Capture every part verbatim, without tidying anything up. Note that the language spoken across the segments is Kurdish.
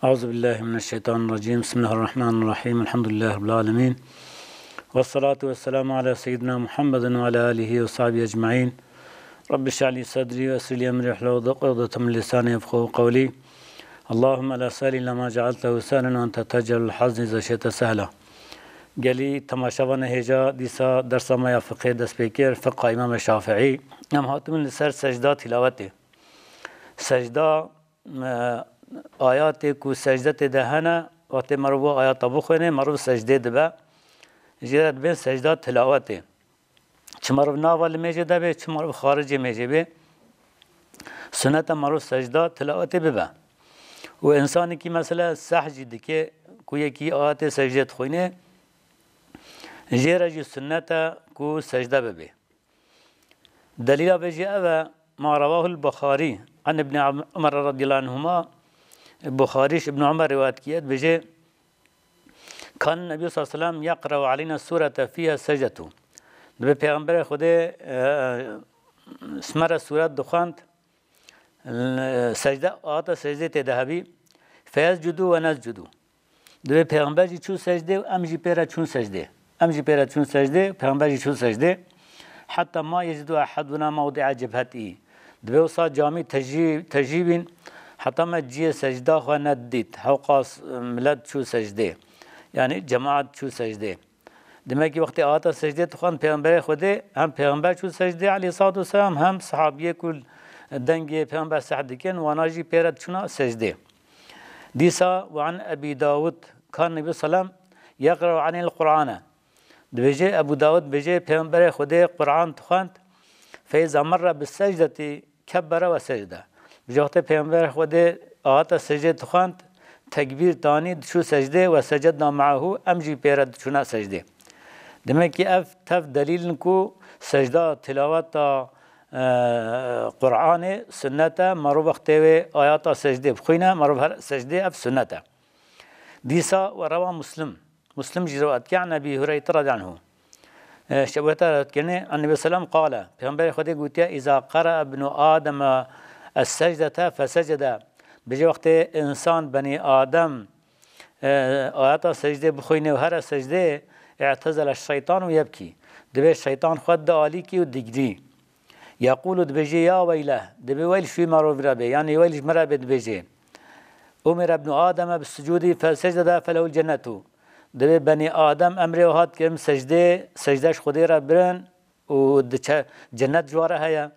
أعوذ بالله من الشيطان الرجيم. بسم الله الرحمن الرحيم. الحمد لله رب العالمين. والصلاة والسلام على سيدنا محمد وعلى آله وصحبه أجمعين. رب اشرح لي صدري ويسر لي أمري واحلل عقدة من لساني يفقهوا قولي. اللهم لا سهل إلا ما جعلته سهلا وأنت تجعل الحزن إذا شئت سهلا. Gelî temaşevanê hêja, dîsa dersa me ya fiqhê dest pê kir, fiqha Îmamê Şafiî. Em hatibin li ser secda tilawetê. Secda, e, ayatê ku secde tê de hene, wextê merov wê ayata bixwêne, merov secdê dibe. Jê re dibên secda tilawetê. Çi merov nava li mêjê de bê, çi merov xaricê mêjê bê, sunet e merov secda tilawetê bibe. Û insanekî mesela seh jî dike, ku yekî ayetê secdê dixwîne, jê re jî sunet e ku secde bibe. Delîla vê jî ev e, ma rewahul Buxarî an Ibn Umar radiyallahu anhuma, Buxarî ji Ibn Umar rivayet kiye, dibêje, Kan Nebî sallallahu aleyhi ve sellem yeqra'u aleyna surete fiha secdetu. Dibê Pêxemberê Xwedê, e, ji me re suret dixwend, e, secde, ahata secdê tê de hebî. Feyescudu ve nescudu. Dibê Pêxember jî çû secdê û em jî pê re çûn secdê. Em jî pê re çûn secdê, Pêxember jî çû secdê. Heta ma yecidu eheduna mewdi'a cebhetî. Dibê wisa camî tejî, tejî bîn, heta me cihê secda xwe nedît. Hewqas milet çû secdê. Yanî cemaat çû secdê. Demek ki wextê ahata secdê dixwend Pêxemberê Xwedê, hem Pêxember çû secdê aleyhissalatu vesselam, hem sahabiyê ku dengê Pêxember seh dikin, wana jî pê re diçûna secdê. Dîsa ve an Ebî Dawud, kan Nebî sallam yeqra'u anil Qur'ane. Dibêje Ebû Dawud, dibêje Pêxemberê Xwedê Qur'an dixwend, feyza merra bi secdetî kebbere ve secde. Ji wextê Pêxemberê Xwedê ahata secdê dixwend, tekbîr tanî diçû secdê ve secedna me'ahu, em jî pê re diçûna secdê. Demek ki ev tev delîl in ku secda, tilaweta, e, Qur'anê sunnet e, merov wextê wê ayata secdê bixwîne, merov her secdê ev sunnet e. Dîsa ve rewa Muslim. Muslim jî rewat kir, an Ebî Hureyre radiyallahu anhu. E, ji Ebû Hureyre rewat kirine, an Nebî sallam qale, Pêxemberê Xwedê gotiye, "Îza qera ibnu Ademe es-secdete fesecede." Bêje wextê însan, benî Adem, e, ayeta secdê bixwîne û here secdê, i'tezele şeytan û yebkî. Dibê şeytan xwe dialîkî û digrî. Yekûlu dibêje, "Ya weyleh", dibê weyl ji wî merovî re bê, yanî weyl ji min re bê dibêje. "Umira ibnu Ademe bi sucûdî fe secdede felehul cennetu." Dibê benî Adem emrê wê hat kirin, secdê, secde ji Xwedê re birin û diçe, cennet ji wa re heye.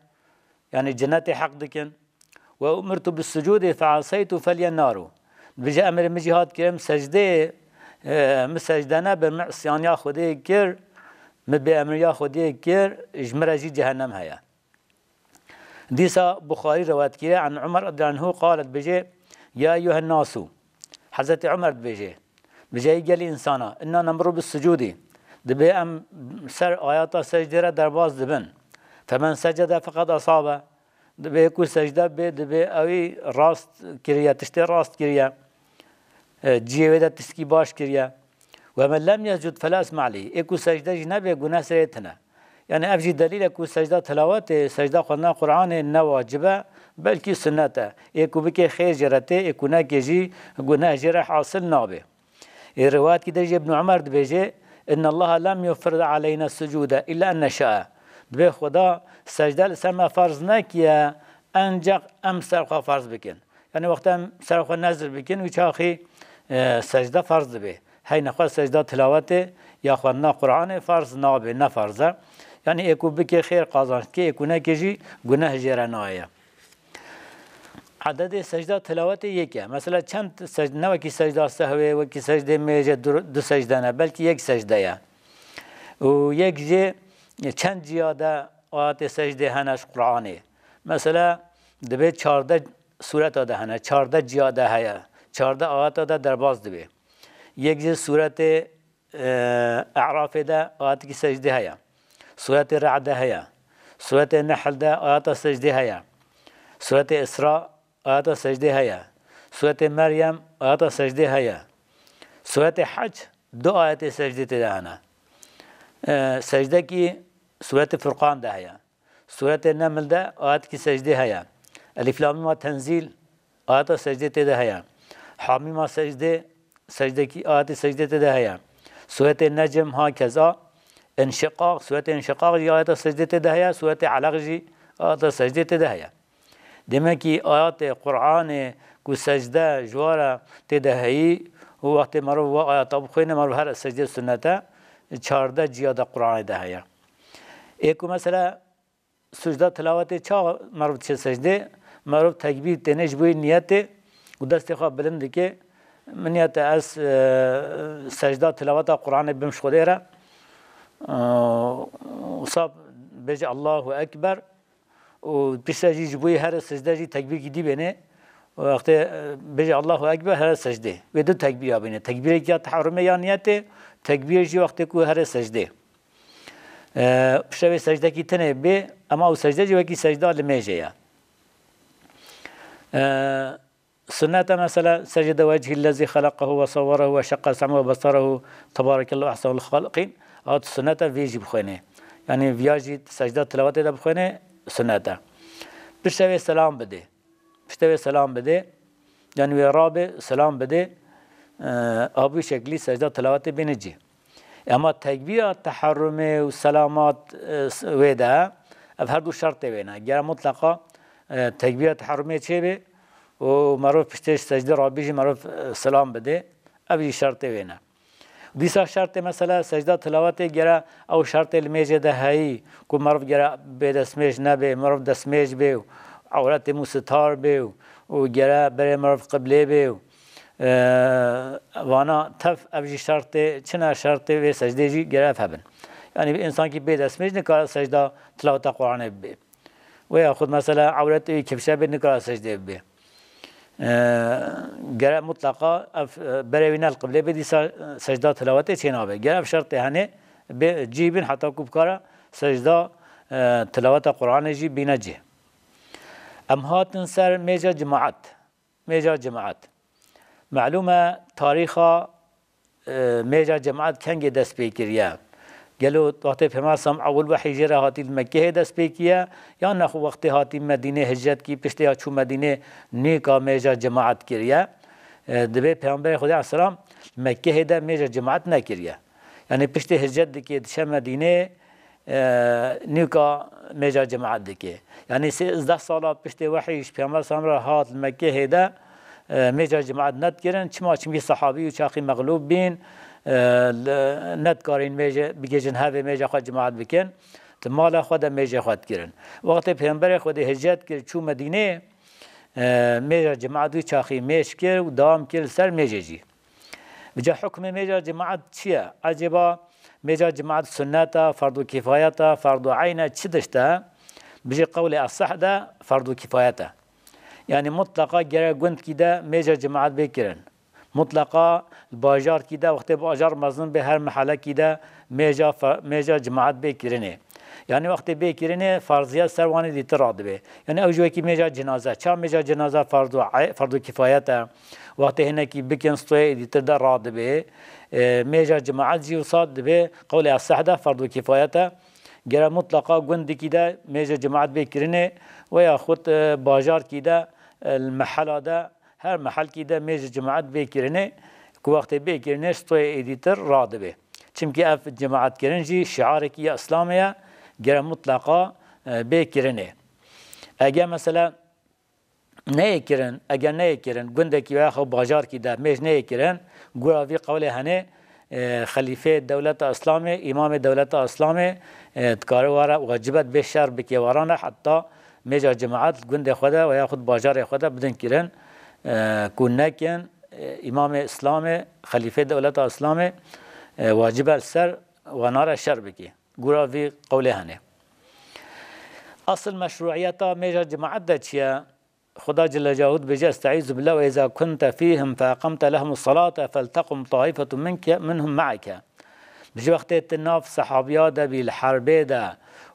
Yanî cennetê heq dikin. "Ve umirtu bi sucûdî fe aseytu felyen naru." Dibêje emrê min jî hat kirin, secdê, e, min secde nebir, min îsyaniya Xwedê kir, min bêemriya Xwedê kir, ji min re jî cehennem heye. Dîsa Buxarî rewayet kiriye, an Umar radiyallahu anhu qale, dibêje, "Ya eyyuhen nasu." Hezretî Umar dibêje, dibêje, "Ey gelî însana, inna nemru bis sucûdî." Dibê em ser ayata secdê re derbas dibin. "Femen secede feqad asabe." Dibê ku secde bê, dibê ewî rast kiriye, tiştê rast kiriye. E, cihê wê de tiştkî baş kiriye. "Ve men lem yescud fela isme aleyh." Ê ku secde jî nebe, guneh serê tine. Yani ev jî delîl e ku secda tilawetê, secda xwendina Qur'anê ne wacib e, belkî sunnet e. Ê ku bike xêr jê re tê, ê ku neke jî guneh jê re hasil nabe. Ê riwayetkî de jî Ibn Umar dibêje, "Inna Allaha lem yufrid aleyna sucude illa en neşae." Dibê Xuda secde li ser me farz nekiye, enceq em ser xwe farz bikin. Yani wexta em ser xwe nezir bikin, wî çaxî, e, secde farz dibe. Hey nexwe secda tilawetê ya xwendina Qur'anê farz nabe, ne farz e. Yani ê ku bike xêr qazanç dike, ê ku neke jî guneh jê re nayê. Ededê secda tilawetê yek e. Mesela çend sec-, ne wekî secda sehwê, wekî secdê mêjê du, du secde ne, belkî yek secde ye. Û yek jê çend ciya de ayetê secdê hene ji Qur'anê. Mesela dibê çardeh sureta de hene, çardeh ciya de heye, çardeh ayeta de derbas dibe. Yek jê suretê, e, E'rafê de ayetekî secdê heye. Suretê Re'd de heye. Suretê Nehl de ayeta secdê heye. Suretê Isra ayeta secdê heye. Suretê Meryem ayeta secdê heye. Suretê Hac du ayetê secdê tê de hene. E, secdekî Suretê Furqan de heye. Suretê Neml de ayetekî secdê heye. Elif Lam Mîm a Tenzîl, ayeta secdê tê de heye. Hamîma secdê, secdekî, ayetê secdê tê de heye. Suretê Necm hakeza. Înşiqaq, suretê Înşiqaq jî ayeta secdê tê de heye. Suretê Elaq jî ayeta secdê tê de heye. Demek ki ayetê Qur'anê ku secde ji wa re tê de heyî û wextê merov wa ayeta bixwîne, merov here secdê sunnete, çardeh ciya de Qur'anê de heye. Ê ku mesela sucda tilawetê ça merov diçe secdê, merov tekbîr têne ji bo niyetê û destê xwe bilind dike. Min niyete ez, e, secda tilaweta Qur'anê bim ji Xwedê re. E, wisa bêje Allahu Ekber û piştre jî ji bo here secde jî tekbîrkî dî bêne. Wextê, e, bêje Allahu Ekber here secdê. Wê du tekbîra bêne. Tekbîrek ya teherumê ya niyetê, tekbîr jî wextê ku here secdê. E, piştre wê secdekî tenê bê, ema ew secde jî wekî secda limêjê ye. E, sunnete mesela, secde wechî lezî xeleqehu ve sewwerehu ve şeqqa sem'ehu ve beserehu, tebarekellahu ehsenul xaliqîn. Hat sunnete vê jî bixwêne. Yani viya jî secda tilawetê de bixwêne, sunnete. Piştre wê selam bidê. Piştê wê selam bidê, yani wê rabê, selam bidê, e, a bu şeklî secda tilawetê bêne cî. Ema tekbîra teherumê û selamat, e, s-, wê de, ev her du şertê wê ne. Gere mutleqa, e, tekbîra teherumê çêbê û merov piştê ji secdê rabî jî merov, e, selam bidê. Ev jî şertê wê ne. Dîsa şertê mesela secda tilawetê gere ew şertê li mêjê de heyî ku meriv gere bê destmêj nebê, meriv destmêj bê û ewretê mû sitar bê û, û gere berê meriv qiblê bê û, e, vana tev ev jî şertê, çi ne şertê vê secdê jî gere ev hebin. Yani bir însankî bê destmêj nikare secda tilaweta Qur'anê bibê. Wê ya xud mesela ewretê wî kifşe bê nikare secdê bibê. E, gere mutleqa ev, e, berê wî ne li qiblê bê, dîsa, e, secda tilawetê çê nabe. Gere ev şertê hene bê cî bin heta ku bikare secda, e, tilaweta Qur'anê jî bîne cî. Em hatin ser mêja cemaat. Mêja cemaat. Melûm e tarîxa e, mêja cemaat kengê dest pê kiriye? Gelo wextê Pêxember sam ewil wehî jê re hatî li Mekkehê dest pê kiriye, yan nexwe wextê hatî Medînê hicret kî, piştê ya çû Medînê nîka mêja cemaat kiriye? E, dibê Pêxemberê Xwedê aleyhisselam Mekkehê de mêja cemaat nekiriye. Yani piştê hicret dike, diçe Medînê, e, nîka mêja cemaat dike. Yani sêzdeh sala piştê wehî ji Pêxember sam re hat li Mekkehê de, e, mêja cemaat nedikirin. Çima? Çimkî sehabî û çaxî mexlûb bîn, e, li, nedikarîn mêje, bigihîjin hevê mêja xwe cemaat bikin. Di mala xwe de mêjê xwe dikirin. Wextê Pêxemberê Xwedê hicret kir, çû Medînê, e, mêja cemaat wî çaxî mêj kir û dewam kir li ser mêjê jî. Vêca hukmê mêja cemaat çi ye? Ecêba mêja cemaat sunnet e, ferdu kifayet e, ferdu eyn e, çi tişt e? Bijî qewlê eseh de ferdu kifayet e. Yani mutleqa gere gundkî de mêja cemaat bê kirin. Mutleqa bajarkî de, wextê bajar mezin bê, her mehelekî de mêja fe-, mêja cemaat bê kirinê. Yani wextê bê kirinê, ferziyet ser wanê dîtir radibe. Yani ew ji wekî mêja cenaze. Ça mêja cenaze fardu e-, fardu kifayet e? Wextê hinekî bikin, stoyê dîtir de radibe. E, mêja cemaat jî wisa dibe, qewlê eseh de fardu kifayet e. Gere mutleqa gundikî de mêja cemaat bê kirinê, we ya xut, e, bajarkî de, e, li mehela de, her mehelkî de mêj cemaat bê kirinê, ku wextê bê kirinê stoyê êdîtir radibe. Çimkî ev cemaatkirin jî şiarekî ya Îslamê ye, gere mutleqa, e, bê kirinê. Eger mesela neyê kirin, eger neyê kirin, gundekî veya xew bajarkî de mêj neyê kirin, gura vî qewlê hene, e, xelîfê dewleta Îslamê, îmamê dewleta Îslamê, e, dikare wara wecibet bê şer bike warane, heta mêja cemaat gundê xwe de veya xud bajarê xwe de bidin kirin, e, ku nekin, e, îmamê Îslamê, xelîfê dewleta Îslamê, e, wecibet ser wanare şer bike. Gura vî qewlê hene. Asıl meşruiyeta mêja cemaat de çi ye? Xuda Celle Celaluhu dibêje, "Estaizu billah, ve izâ kunte fîhim fe eqamte lehumus salate feltequm taifetun minke, minhum me'ake." Bijî wextê tu nav sehabiya de bî li herbê de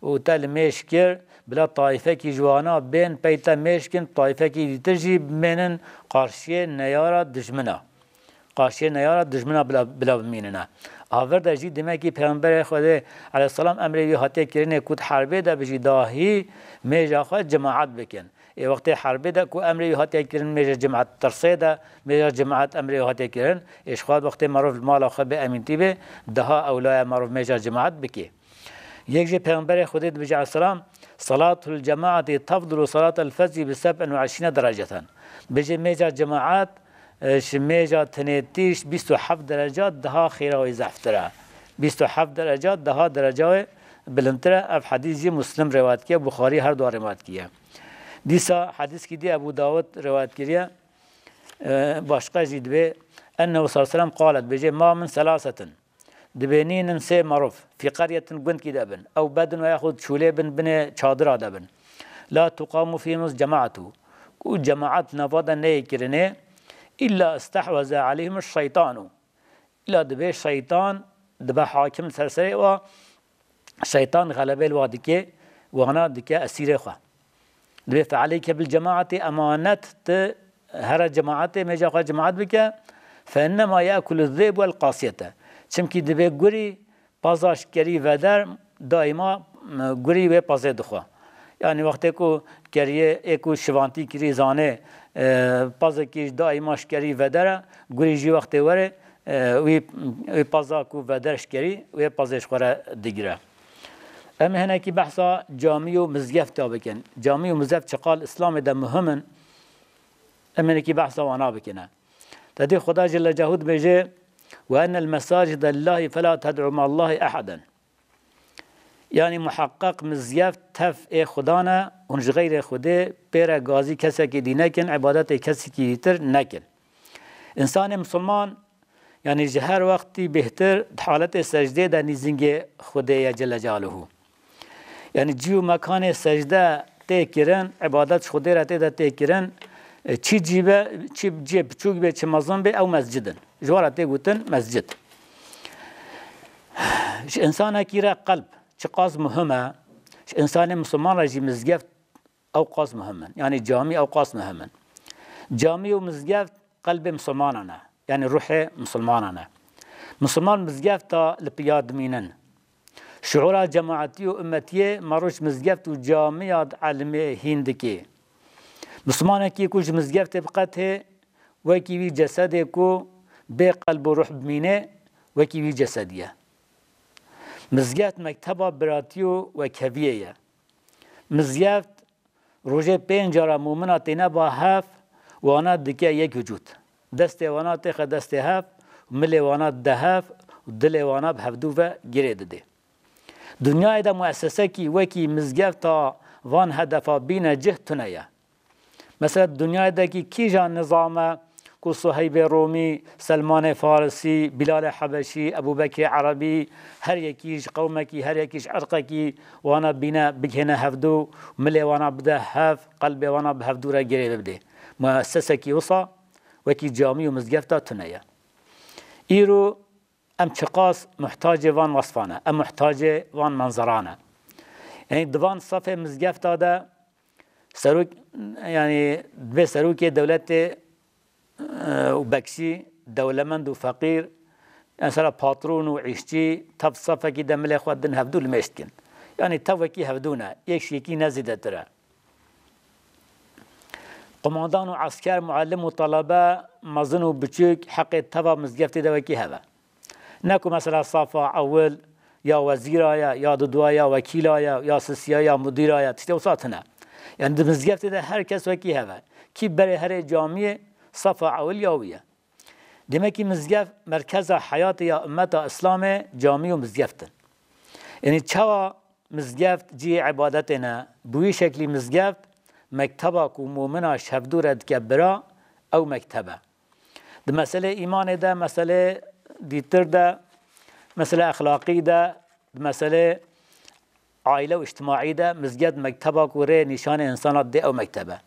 û te li mêj kir, bila taifekî ji wana bên pey te mêj kin, taifekî dîtir jî bimênin qarşiyê neyara dijmina. Qarşiyê neyara dijmina bila, bila bimînine. A vir de jî demekî Pêxemberê Xwedê aleyhisselam emrê wî hatiye kirinê ku di herbê de bijî dahî mêja xwe cemaat bikin. Ê wextê herbê de ku emrê wî hatiye kirin mêja cemaat tirsê de, mêja cemaat emrê wî hatiye kirin, ê ji xwe wextê merov li mala xwe bi emîntî bê, daha ewla ye merov mêja cemaat bike. Yek jî Pêxemberê Xwedê dibêje aleyhisselam, "Salatul cemaati tefdulu salatel fezî bi seb'in ve eşrîne dereceten." Bêje mêja cemaat, e, ji mêja tenêtî ji bîst û heft dereca daha xêra wê zehftir e. Bîst û heft dereca daha dereca wê bilindtir e. Ev hedîs jî Muslim rêwayet kiriye, Buxarî her du rêwayet kiriye. Dîsa hedîskî dî Ebû Dawud rêwayet kiriye. E, başqa jî dibê, ennehu sallallahu aleyhi ve sellem qalet, bêje, "Ma min selasetin." Dibênînin sê merov, fî qeryetin gundkî de bin, ew bedin ve yaxud çûlê bin binê çadira de bin. La tuqamu fîhim cemaatu. Ku cemaat nava de neyê kirinê, illa istehweze aleyhim şeytanu. Îla dibê şeytan dibe hakim ser serê wa, şeytan xelebê li wa dike, wana dike esîrê xwe. Dibê fe'aleyke bil cemaatê, emanet tu here cemaatê, mêja xwe cemaat bike, fe innema ye'kulu zêb wel qasiyete. Çimkî dibê gurî paza ji kerî veder, daîma, m, gurî wê pazê dixwe. Yanî wextê ku keriyê ê ku şivantî kirî zanê, e, pazekî ji daîma ji kerî veder e, gurî jî wextê were, e, wî, wî paza ku veder ji kerî, wê pazê ji xwe re digire. Em hinekî behsa camî û mizgefta bikin. Camî û mizgeft çiqal Îslamê de muhim in, em hinekî behsa wana bikine. Te dî Xuda Celle Celaluhu dibêje, "Ve ennel mesacide lillahi fela ted'u ma'allahi ehaden." Yanî muheqqeq mizgeft tev ê Xuda ne, hûn ji xeyrê Xwedê pê re gazî kesekî dî nekin, îbadetê kesekî dîtir nekin. Însanê misilman, yanî ji her wextî bêhtir di haletê secdê de nîzîngê Xwedê ye Celle Celaluhu. Yanî cî û mekanê secde tê kirin, îbadet ji Xwedê re tê de tê kirin, e, çi cî be, çi ciyê biçûk be, çi mezin be, ew mescid in. Ji we re tê gotin mescid. Ji însanekî re qelb çiqas muhim e, ji însanê misilman re jî mizgeft ew qas muhim in. Yanî camî ew qas muhim in. Camî û mizgeft qelbê misilmanan e. Yanî ruhê misilmanan e. Misilman mizgefta li piya dimînin. Şuura cemaetî û ummetiyê meroj mizgeft û camiya di elmê hîn dikê. Misilmanekî ku ji mizgeftê biqetê, wekî wî cesedê ku bê qelb û ruh bimînê, wekî wî cesedî ye. Mizgeft mekteba biratî û wekheviyê ye. Mizgeft rojê pênc cara mûmina têne ba hev, wana dike yek wicûd. Destê wana têxe destê hev, milê wana dide hev û dilê wana bi hevdû ve girê didê. Dinyayê de muessesekî wekî mizgefta van hedefa bîne cih tune ye. Mesela dinyayê de kî kîja nizam e ku Suheybê Romî, Selmanê Farisî, Bîlalê Hebeşî, Ebû Bekrê Erebî, her yekî ji qewmekî, her yekî ji irqekî wana bîne bigihêne hevdû, milê wana bide hev, qelbê wana bi hevdû re girê bibdê. Muessesekî wisa wekî camî û mizgefta tune ye. Îro em çiqas muhtacê van wesfan e, em muhtacê van menzeran e. Yanî di van sefê mizgefta de serok, yanî dibê serokê dewletê, e, û bekçî, dewlemend û feqîr, mesela patron û îşçî, tev sefekî de milê xwe din hevdû limêj dikin. Yanî tev wekî hevdû ne, yek ji yekî ne zêdetir e. Qumandan û esker, muallim û talebe, mezin û biçûk heqê teva mizgeftê de wekî hev e. Ne ku mesela safa ewil ya wezîra ye, ya dudwa ya wekîla ye, ya sisiya ya mudîra ye, tiştê wisa tune. Yani di mizgeftê de her kes wekî hev e. Kî berê herê camiyê safa ewil ya wî ye. Demekî mizgeft merkeza heyatê ya ummeta Îslamê camî û mizgeft in. Yani çawa mizgeft cihê îbadetê ne, bi wî şeklî mizgeft mekteba ku mûmina ji hevdû re dike bira, ew mekteb e. Di meselê îmanê de, meselê dîtir de, meselê exlaqî de, di meselê aîle û îctimaî de mizgeft mekteba ku rê nîşanê însana dê ew mekteb e.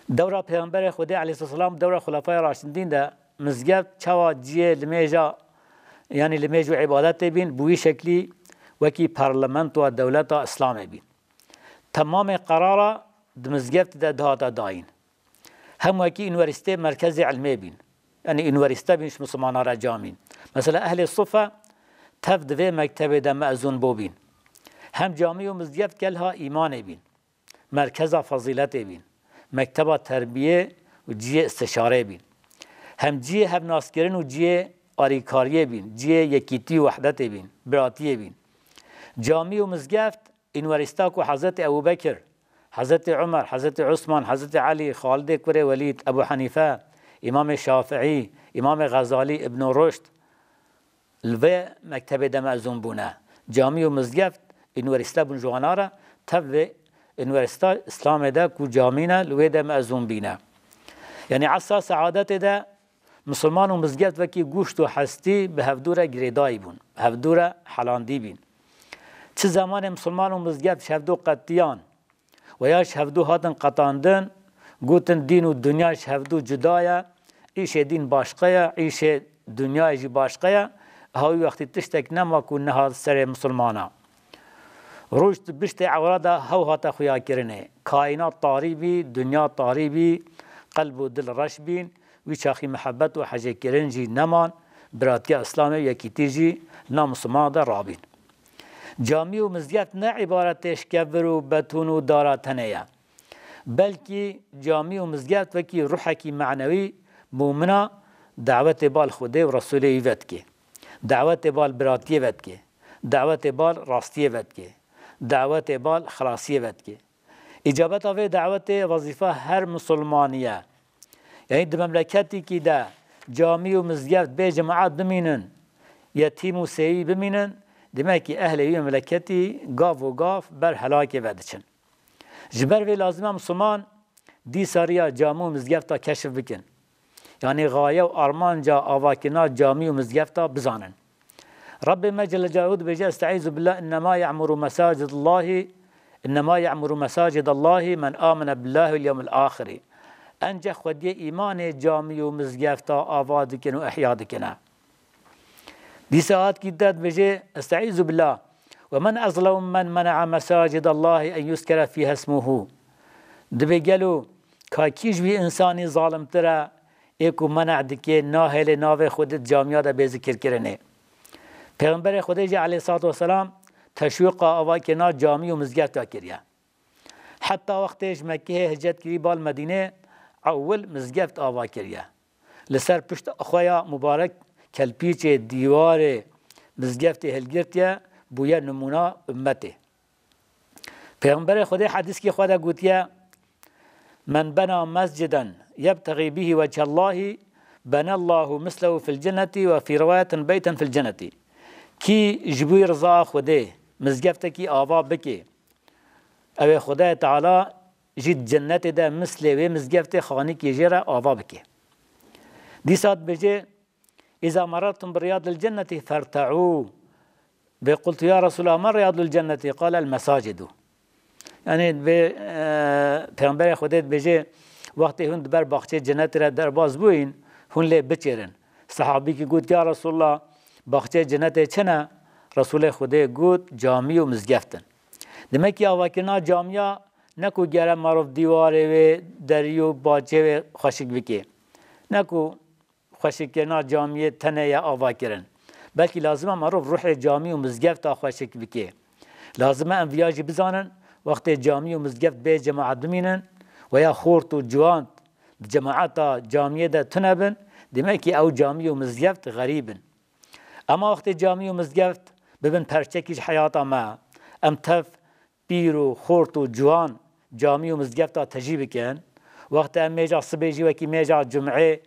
Dewra Pêxemberê Xwedê aleyhisselam, dewra Xulefaya Raşidîn de mizgeft çawa ciyê limêja, yanî limêj û îbadetê bîn, bi wî şeklî wekî parlamentoya dewleta Îslamê bîn. Temamê qerara di mizgeftê de dihate dayîn. Hem wekî unîversîteyê merkezê ilmê bîn. Yanî unîversîte bîn ji misilmana re camîn. Mesela ehlê sufe tev di vê mektebê de mezûn bûbîn. Hem camî û mizgeft gelha îmanê bîn. merkeza fezîletê bîn, mekteba terbiyê û cihê istişareyê bîn. Hem cihê hevnaskirin û cihê alîkariyê bîn, cihê yekîtî û wehdetê bîn, biratiyê bîn. Camî û mizgeft, unîversîta ku Hezretî Ebû Bekir, Hezretî Umer, Hezretî Usman, Hezretî Elî, Xalidê kurê Welîd, Ebû Henîfe, Îmamê Şafiî, Îmamê Xezalî, Îbnû Ruşd, li vê mektebê de mezûn bûne. Camî û mizgeft unîversîte bûn ji wana re, tev vê unîversîta Îslamê de ku camî ne, li wê de mezûn bîne. Yanî esa seadetê de misilman û mizgeft wekî goşt û hestî bi hevdû re girêdayî bûn, bi hevdû re helandî bîn. Çi zemanê misilman û mizgeft ji hevdû qetiyan, we ya ji hevdû hatin qetandin, gotin dîn û dinya ji hevdû cuda ye, îşê dîn başqe ye, îşê dinyayê jî başqe ye, ha wî wextî tiştek nema ku nehat serê misilmana. Roj di piştê ewra de hew hate xuyakirinê. Kaînat tarî bî, dinya tarî bî, qelb û dil reş bîn, wî çaxî mihebet û hecêkirin jî neman, biratiya Îslamê û yekîtî jî nav misilmana de rabîn. Camî û mizgeft ne îbaretê ji kevir û betûn û dara tenê ye. Belkî camî û mizgeft wekî ruhekî manewî mûmina dawetê bal Xwedê û Resûlê wî vedike. Dawetê bal biratiyê vedike. Dawetê bal rastiyê vedike. Dawetê bal xelasiyê vedike. Îcabeta vê dawetê wezîfa her misilmanî ye. Yanî di memleketîkî de camî û mizgeft bê cemaet bimînin, yetîm û sêwî bimînin, demekî ehlê wî memleketî gav û gav ber helakê ve diçin. Ji ber vê lazim e misilman dîsa riya camî û mizgefta keşif bikin. Yanî gaye û armanca avakirina camî û mizgefta bizanin. Rebbê me Celle Celaluhu dibêje, "Estaizu billah, innema ya'muru mesacidallahi, innema ya'muru mesacidallahi men amene billahi vel yevmil axiri." Encex xwediyê îmanê camî û mizgefta ava dikin û ihya dikine. Dîsa atkî de dibêje, "Estaizu billah, ve men ezlemu men mene'a mesacidallahi en yuskere fiha ismuhu." Dibê gelo ka kî ji wî însanî zalimtir e, ê ku mena dike, nahêle navê Xwedê di camiya de bê zikirkirinê. Pêxemberê Xwedê jî aleyhissalatu vesselam teşwîqa avakirina camî û mizgefta kiriye. Heta wextê ji Mekkehê hicret kirî bal Medînê, ewil mizgeft ava kiriye. Li ser pişta xwe ya mubarek kelpîçê dîwarê mizgeftê hilgirtiye, bûye nimûna ummetê. Pêxemberê Xwedê hedîskî xwe de gotiye, "Men bena mesciden yebtexî bihî wechallahî, benallahu mislehu fil cennetî ve fî riwayetin beyten fil cennetî." Kî ji bo riza Xwedê mizgeftekî ava bike, ew ê Xwedayê Teala jî di cennetê de mislê wê mizgeftê xanîkê jê re ava bike. Dîsa dibêje, "Îza merertum bi riyadil cennetî ferte'û." Ve qultu ya Resulallah, "Ma riyadul cennetî?" Qal, "El mesacidu." Yanî vê, e, Pêxemberê Xwedê dibêje, wextê hûn di ber baxçeyê cennetê re derbas bûyîn, hûn lê biçêrin. Sehabîkî got, "Ya Resulallah, baxçeyê cennetê çi ne?" Resulê Xwedê got, "Camî û mizgeft in." Demekî avakirina camiya ne ku gere merov dîwarê wê, derî û bacê wê xweşik bike. Ne ku xweşikkirina camiyê tenê ye avakirin. Belkî lazim e merov ruhê camî û mizgefta xweşik bike. Lazim e em viya jî bizanin, wextê camî û mizgeft bê cemaet bimînin, weya xort û ciwan di cemaeta camiyê de tune bin, demekî ew camî û mizgeft xerîb in. Ema wextê camî û mizgeft bibin perçekî ji heyata me, em tev pîr û xort û ciwan camî û mizgefta tejî bikin. Wextê em mêja sibê jî wekî mêja cumê,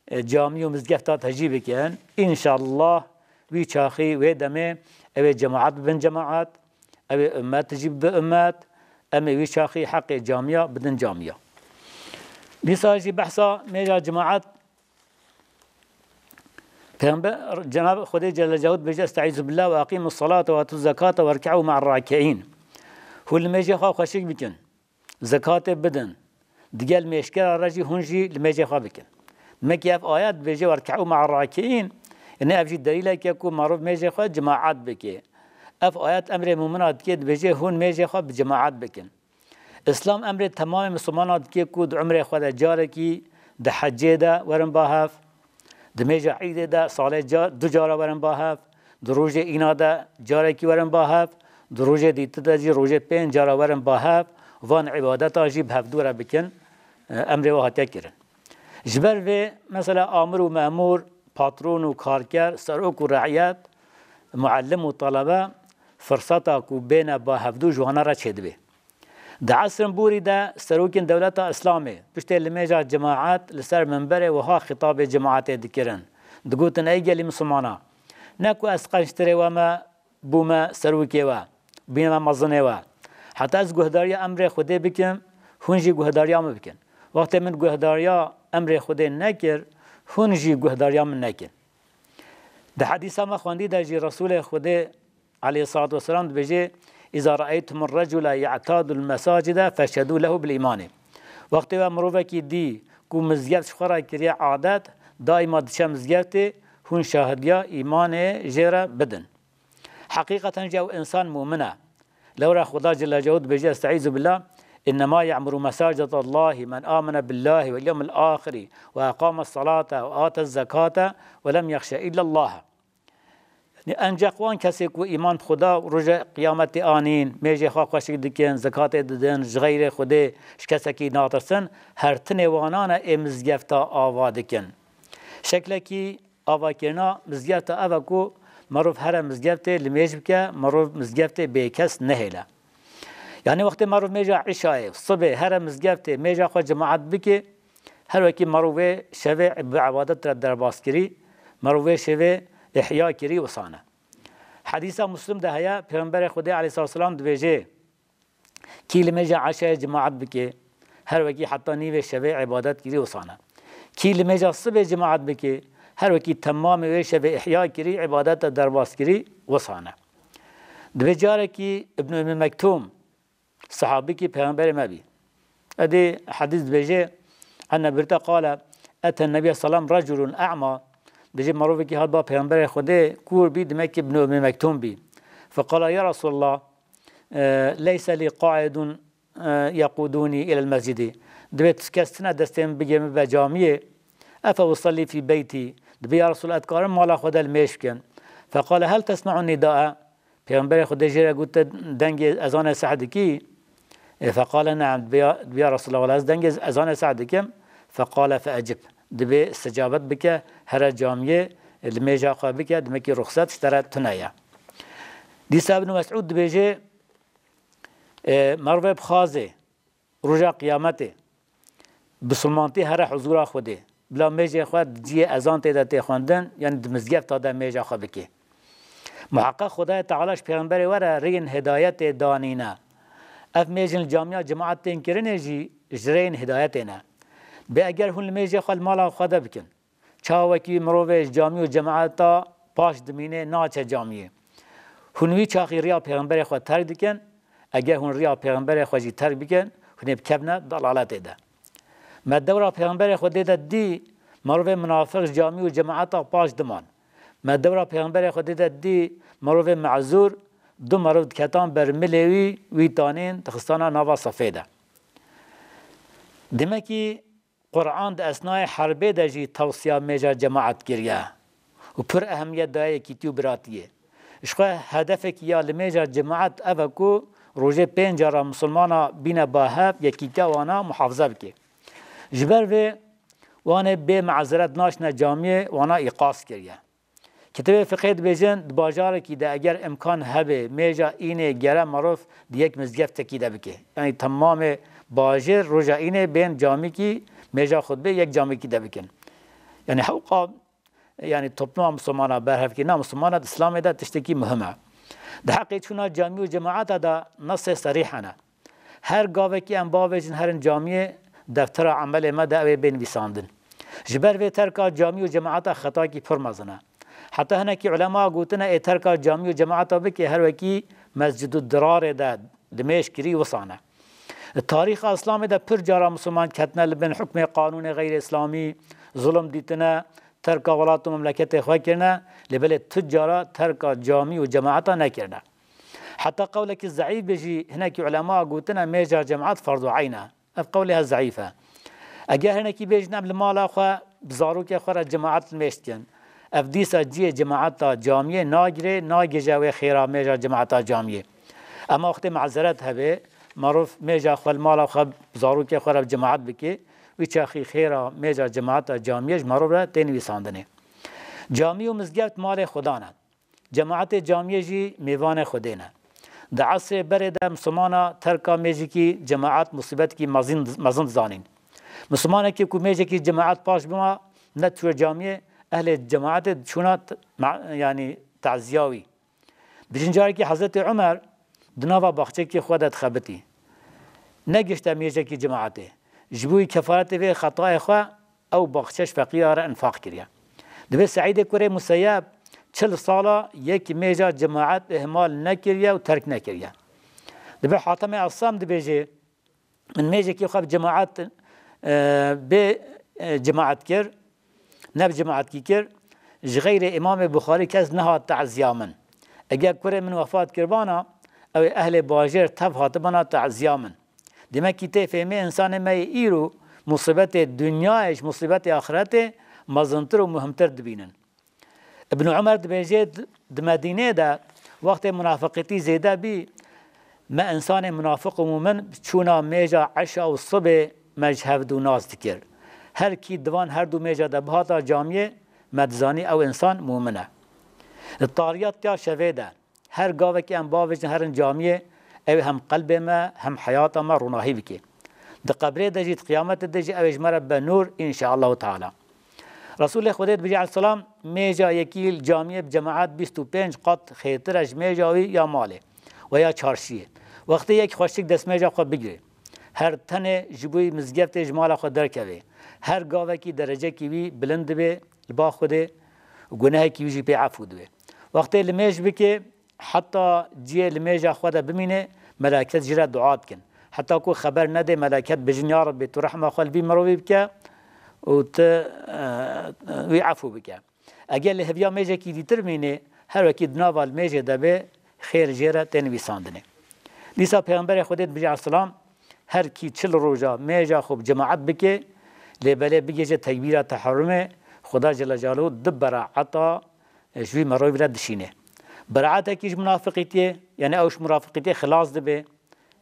e, camî û mizgefta tejî bikin. Înşallah wî çaxî wê demê ew ê cemaet bibin cemaet, ew ê ummet jî bibe ummet, em ê wî çaxî heqê camiya bidin camiya. Dîsa jî behsa mêja cemaet Pêxember, Cenab Xwedê Celle Celaluhu dibêje, "Estaizu billah ve aqimus salate ve atuz zekate ve rke'u ma'ar raki'in." Hûn li mêjê xwe xweşik bikin. Zekatê bidin. Digel mêjkera re jî hûn jî li mêjê xwe bikin. Demekî ev ayet dibêje, "Ve rke'u ma'ar raki'in." Yanî ev jî delîlek e ku merov mêjê xwe cemaet bike. Ev ayet emrê mûmina dike, dibêje, "Hûn mêjê xwe bi cemaet bikin." Îslam emrê temamê misilmana dike ku di umrê xwe de carekî di hecê de werin ba hev, di mêja îdê de salê ca-, du cara werin ba hev, di rojê îna de carekî werin ba hev, di rojê dîtin de jî rojê pênc cara werin ba hev van îbadeta jî bi hevdû re bikin, e, emrê we hatiye kirin. Ji ber vê, mesela, amir û memûr, patron û karker, serok û re'yet, muallim û talebe firseta ku bêne ba hevdû ji wana re çêdibê. Di esrin borî de serokên dewleta Îslamê piştê limêja cemaet li ser minberê wiha xitabê cemaetê dikirin. Digotin, ey gelî misilmana, ne ku ez qenc tirê we me, bûme serokê we, bîne me mezinê we. Heta ez guhdariya emrê Xwedê bikim, hûn jî guhdariya min bikin. Wextê min guhdariya emrê Xwedê nekir, hûn jî guhdariya min nekin. Di hedîsa me xwendî de jî Resûlê Xwedê aleyhissalatu vesselam dibêje, "Îza re'eytumur recule ye'tadul mesacide feşhedû lehu bil îmanê." Wextê we mirovekî dî ku mizgeft ji xwe re kiriye adet, daîma diçe mizgeftê, hûn şahidiya îmanê jê re bidin. Heqîqeten jî ew însan mûmin e. Lewra Xuda Celle Celaluhu dibêje, "Estaizu billah, innema ye'muru mesacid Allahi men amene billahi vel yevmil ahiri ve eqame salate ve ate zekate ve lem yexşe illa Allah." Yani ancak wan kesê ku îman bi Xuda û roja qiyametê anîn, mêjê xwe xweşik dikin, zekatê didin, ji xeyrê Xwedê ji kesekî natirsin, her tinê wanan e ê mizgefta ava dikin. Şeklekî avakirina mizgefta ev e ku merov here mizgeftê limêj bike, merov mizgeftê bêkes nehêle. Yani wextê merov mêja îşayê, sibê here mizgeftê mêja xwe cemaet bike, her wekî merov vê şevê bi ebadet re derbas kirî, merov vê şevê ihya kirî wisa ne. Hedîsa Muslim de heye, Pêxemberê Xwedê aleyhissalatu vesselam dibêje, Kî li mêja eşayê cemaet bike, her wekî heta nîvê şevê îbadet kirî wisa ne. Kî li mêja sibê cemaet bike, her wekî temamê wê şevê ihya kirî, îbadet de derbas kirî wisa ne. Dibê carekî Ibn Ummî Mektûm, sehabikî Pêxemberê me bî. Edê hedîs dibêje, enne birte qale, eten nebiyye salam reculun a'ma, dibêje merovekî hat ba Pêxemberê Xwedê kûr bî, demek ki Ibn Ummî Mektûm bî. Feqala ya Resulallah, e, leyse lî qaidun, e, yekudûnî ilel mescidi. Dibê kes tine destê min bigê min be camiyê. Efe usallî fî beytî. Dibê ya Resul, ez dikarim mala xwe de limêj bikim. Feqale hel tesme'u nîdae. Pêxemberê Xwedê jê re got, te dengê ezanê seh dikî? E, feqale ne'em. Dibê ya, dibê ya Resulallah, wela ez dengê ezanê seh dikim. Feqale fe'ecib. Dibê sicabet bike, here camiyê, limêja xwe bike, demek ki ruxset ji te re tune ye. Dîsa Ibn Mes'ûd dibêje, E, merivê bixwaze roja qiyametê bisilmantî here huzûra Xwedê, bila mêjê xwe di cihê ezan tê de tê xwendin, yanî di mizgefta de mêja xwe bike. Muheqeq Xwedayê Teala ji Pêxemberê we re rêyên hidayetê danîne. Ev mêjin li camiya cemaet tên kirinê jî ji rêyên hidayetê ne. Bê eger hûn li mêjê xwe li mala xwe de bikin, Çawa wekî mirovê ji camî û cemaeta paş dimîne, naçe camiyê. Hûn wî çaxî riya Pêxemberê xwe terk dikin, eger hûn riya Pêxemberê xwe jî terk bikin, hûn ê bikevine dalaletê de. Me dewra Pêxemberê Xwedê de dî, mirovê minafiq ji camî û cemaeta paş diman. Me dewra Pêxemberê Xwedê de dî, mirovê mezûr, du merov diketan ber milê wî, wî tanîn dixistana nava sefê de. Demekî Quran di esnayê herbê de jî tewsiya mêja cemaet kiriye û pir ehemiyet daye yekîtî û biratiyê. Ji xwe hedefekî ya li mêja cemaet ev e ku rojê pênc cara misilmana bîne ba hev, yekîtiya wana muhafize bike. Ji ber vê wan ê bê mazeret naçine camiyê, wana îqaz kiriye. Kitêbê fiqhê dibêjin, di bajarekî de eger imkan hebe, mêja înê gere merov di yek mizgeftekî de bike. Yanî temamê bajêr roja înê bên camîkî, mêja xutbê yek camîkî de bikin. Yanî hewqa, yanî topluma Misilmana, berhevkirina Misilmana di Îslamê de tiştekî muhim e. Di heqê çûna camî û cemaeta de nesê serîh hene. Her gavekî em bavêjin herin camiyê, deftera emelê me de ew ê bên nivîsandin. Ji ber vê terka camî û cemaeta xetakî pir mezin e. Heta hinekî ulema gotine ê terka camî û cemaeta bike her wekî Mescid û Dirarê de dimêj kirî wisa ne. Li tarîxa Îslamê de pir cara misilman ketine li bin hukmê qanûnê xeyrê îslamî, zulm dîtine, terka welat û memleketê xwe kirine, lê belê tu cara terka camî û cemaeta nekirine. Heta qewlekî zeîf be jî hinekî ulema gotine mêja cemaet ferdu eyn e. Ev qewlê he zeîf e. Eger hinekî bêjin em li mala xwe bi zarokê xwe re cemaet li mêj dikin, ev dîsa cihê cemaeta camiyê nagirê, nagêje wê xêra mêja cemaeta camiyê. Ema wextê mazeret hebe, merov mêja xwe li mala xwe, zarokê xwe re bi cemaet bike, wî çaxî xêra mêja cemaeta camiyê ji merov re tê nivîsandinê. Camî û mizgeft malê Xudan e. Cemaetê camiyê jî mêvanê Xwedê ne. Di esrê berê de Mislimana terka mêjekî cemaet musîbetekî mezin, mezin dizanîn. Mislimanekî ku mêjekî cemaet paş bima, nediçûye camiyê, ehlê cemaetê diçûna t-, ma-, yanî teziya wî. Dibêjin carekî Hezretî Umer di nava baxçekî xwe de dixebitî. Negihişte mêjekî cemaetê. Ji bo wî kefaretê vê xetayê xwe ew baxçe ji feqîra re infaq kiriye. Dibê Seîdê kurê Museyeb çil sala yek mêja cemaet ihmal nekiriye û terk nekiriye. Dibê Hatemê Esam dibêje, Min mêjekî xwe bi cemaet, e, bê, e, cemaet kir, ne bi cemaetkî kir. Ji xeyrê Îmamê Buxarî kes nehat teziya min. Eger kurê min wefat kiribana, ew ê ehlê bajêr tev hatibana teziya min. Demekî tê fêmê însanê me yê îro musîbetê dinyayê ji musîbetê axiretê mezintir û muhimtir dibînin. Ibn Umer dibêje, di Medînê de wextê munafiqîtî zêde bî, me însanê munafiq û mumin bi çûna mêja eşa û sibê me ji hev dû nas dikir. Her kî di van her du mêja de bihata camiyê, me dizanî ew însan mumin e. Di tariya tiya şevê de, her gavekî em bavêjin herin camiyê, ew ê hem qelbê me, hem heyata me ronahî bike. Di qebrê de jî, di qiyametê de jî ew ê ji me re be nûr, înşaallahu teala. Resûlê Xwedê dibêje aleyhisselam, mêja yekî li camiyê bi cemaet bîst û pênc qat xêrtir e ji mêja wî ya malê we ya çarşiyê. Wextê yek xweşik destmêja xwe bigirê, her tenê ji bo wî mizgeftê ji mala xwe derkevê, her gavekî derecekî wî bilind dibe li ba Xwedê û gunehekî wî jî pê efû dibe. Wextê limêj bike, heta cihê limêja xwe de bimîne, melaiket jê re dua dikin. Heta ku xeber nede, melaiket bêjin, Ya Rebbi, tu rehma xwe li vî mirovî bike û tu, e, wî efû bike. Eger li heviya mêjekî dîtir mîne, her wekî di nava limêjê de be, xêr jê re tê nivîsandinê. Dîsa Pêxemberê Xwedê dibêje aleyhisselam, her kî çil roja mêja xwe bi cemaet bike, lê belê bigihêje tekbîra teherumê, Xuda Celle Celaluhu du beraeta ji wî mirovî re dişîne. Beraetekî ji munafiqîtiyê, yanî ew ji munafiqîtiyê xilas dibe,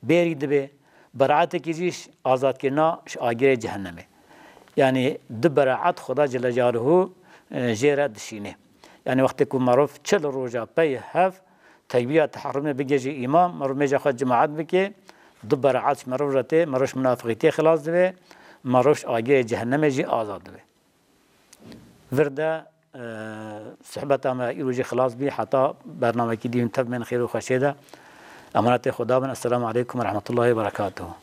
bêrî dibe, beraetekî jî ji azadkirina ji agirê cehennemê. Yanî du beraet Xuda Celle Celaluhu, e, jê re dişîne. Yanî wextê ku merov çil roja pey hev tekbîra teherumê bigihêje îmam, merov mêja xwe cemaet bike, du beraet ji merov re tê, merov ji munafiqîtiyê xilas dibe, merov ji agirê cehennemê jî azad dibe. Vir de, e, sohbeta me îro jî xilas bî, heta bernamekî dî hûn tev bên xêr û xweşê de. Emanetê Xuda bin. Esselamu aleykum ve rahmetullahi ve berekatuhu.